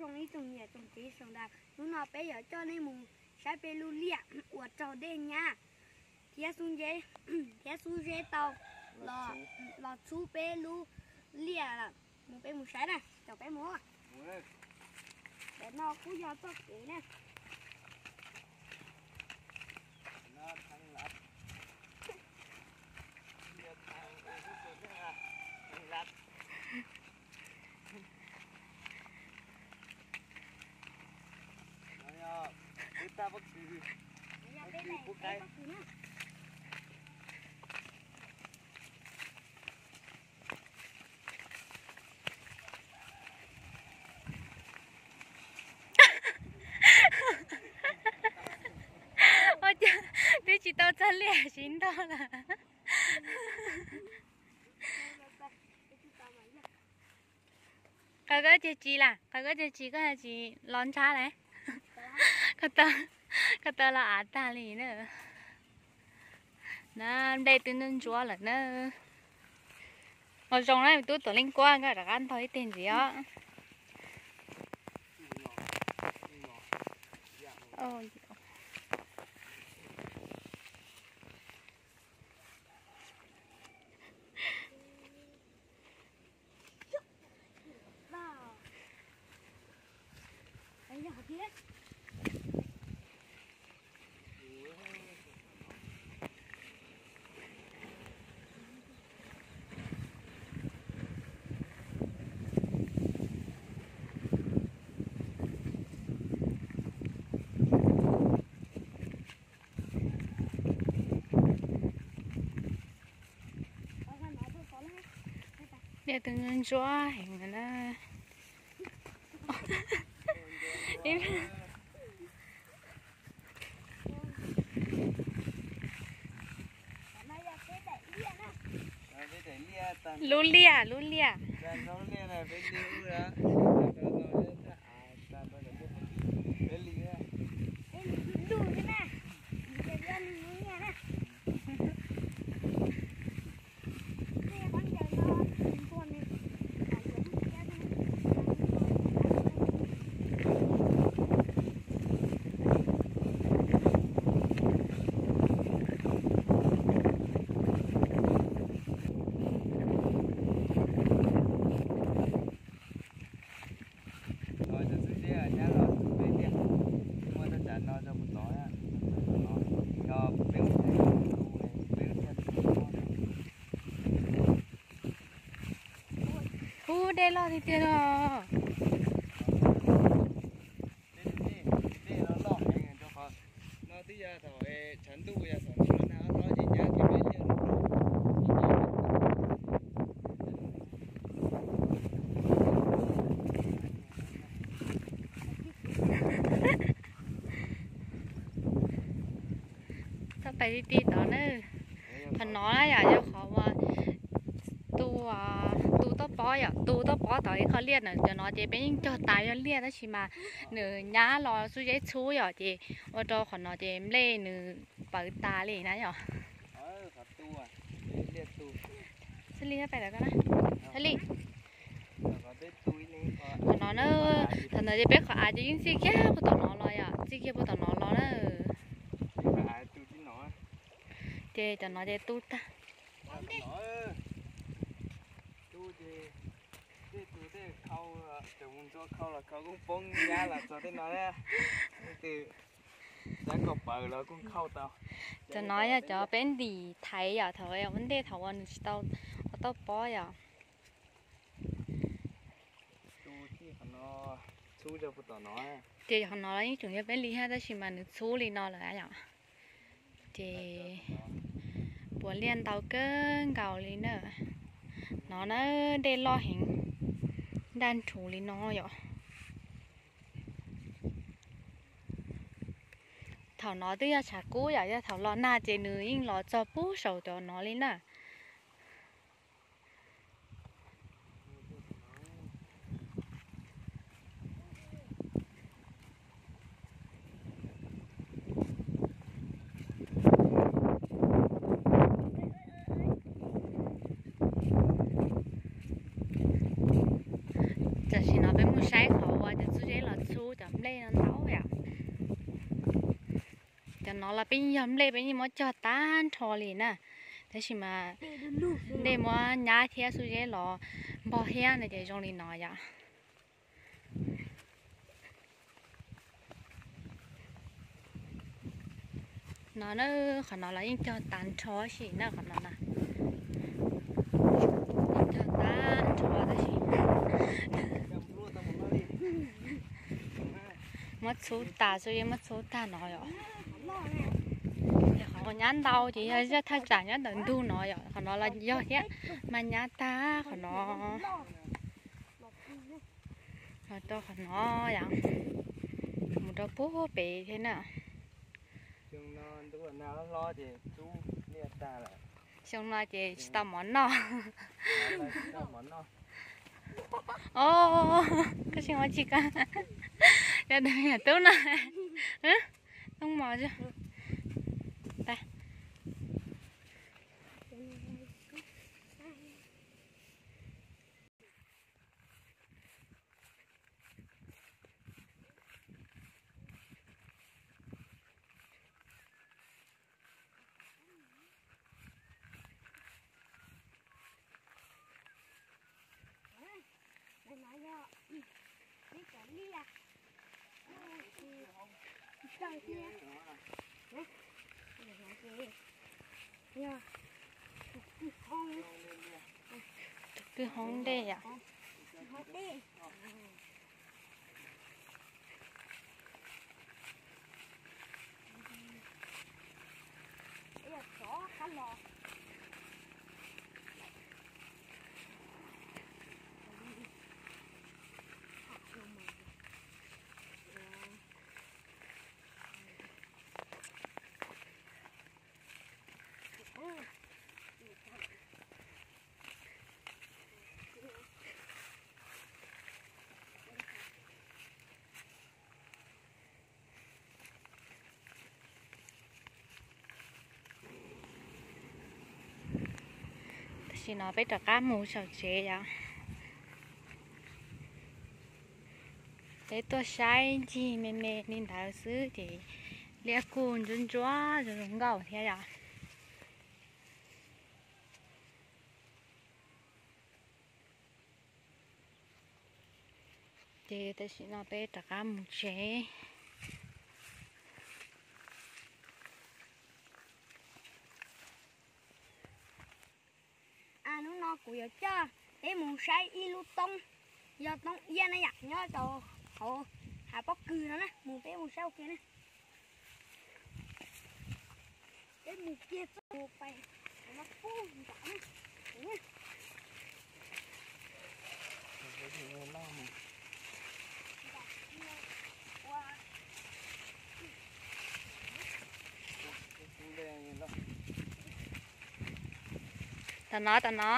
Zoo ib tsoom niam tsoom txiv sawv daws, hnub no peb yuav coj nej mus saib peb lub liaj uas raug dej nyab thiab xub zeb, thiab xub zeb tau los, los txhub peb lub liaj lawm. Mus peb mus saib na, caum peb mus. Ntawm no kuj yog txoj kev na. Ua cas twb tsis tau txog liaj siv ntog lawm. Qhov koj ceg tsis las, qhov koj ceg tsis koj tsis los ntsab lawm. Koj tau los av tag li na. Na, nplej twb ntsuab ntsuab lawm na. Ua zoo na, tub tuam leej kuab nkawd rov qab ntog ib teg ntxiv os. Liaj twb ntsuab heev lawm na. Lub liaj, lub liaj. No cov xub zeb nyab los txhub peb liaj, muaj tej tsav no rau puag tod, yog peb ua peb thiaj txhub. Ub, dej loj tiag tiag no. Dej no loj heev rau qhov no twb yog thaum tshav ntuj yog thaum no na, ob hlob ces nyab kiag peb liaj. Txhob pais ti ti tod na. Qhov no na yom, yog qhov uas tu, tu toj pob yom, tu toj pob tod ib qho liaj na. Cov no ces peb yeej cog tas yog liaj tab sis mas nws nyab los xub zeb txhub yom, ces ua rau qhov no ces nplej nws pawv tas li na yom. Xab Li, pais lawm koj na. Xab Li. Qhov no na, thaum ntawd ces peb qhov av ces yeej txij kiag puag tom no los yom, txij kiag puag tom no los na. Ces cov no ces tu tag. Cov no yog cov peb ntim thaiv yom, thaum ua ntej thaum uas nws tsis tau ua toj pob yom. Ces qhov no yeej tseem yog peb li thiab tab sis mas nws txhub li no lawm yom. Ces puav liaj ntau kawg nkaus li na. No na, dej loj heev, daj nrhuv li no yom. Thaum no twb yog tshav kub yom, yog thaum los nag ces nws yeej los txog puag saum cov no li na. Tam sim no peb mus saib qhov uas cov xub zeb No los peb yeej yog nplej, peb yeej muab cog tag nrho li na. Tab sis mas nplej muab nyab thiab xub zeb los npog thiab no ces zoo li no yom. No na, qhov no los yeej cog tag nrho tab sis na, qhov no na, cog tag nrho tab sis muab txhub tag xwb, muab txhub tag no yom. Qhov nyab ntau ces yog zaj thaj tsam nyob ntawm ntug no yom, qhov no los yog thiab, mas nyab tag qhov no. Los rau qhov no yom, mus rau puag pem thiab na. Xyoo no ces tsis tau mov noj. Os, koj tsis mov tsis koj, yog tub no, tub mov. Tus kwj hoob dej yom. Tam sim no peb rov qab mus saum tsev yom. Peb tuaj saib ncig me me li ntawd xwb ces liaj kuj ntsuab ntsuab zoo zoo nkauj thiab yom. Ces tam sim no peb rov qab mus tsev. Hnub no kuv yuav coj peb mus saib ib lub toob, yog toob iab na yom, nyob rau hauv hav pob kws no na, mus peb mus saib ua ke na. Peb mus kiag txoj mus pais no pub nram na. Tam no, tam no.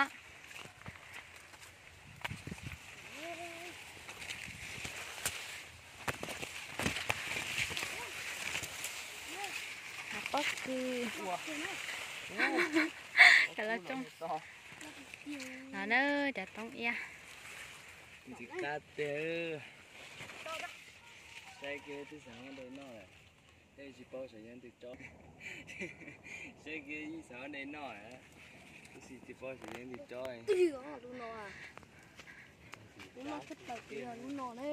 Hav pob kws. Cov los tsoo no na, cov toob iab. Ntxim qab tiag. Saib kiag twb xav de noj lawm, tej tsis paub xav yeej twg tsob. Saib kiag yeej xav de noj, twb tsis paub xav yeej twg tsob. Lub no, lub no tshaj plaws yog lub no na.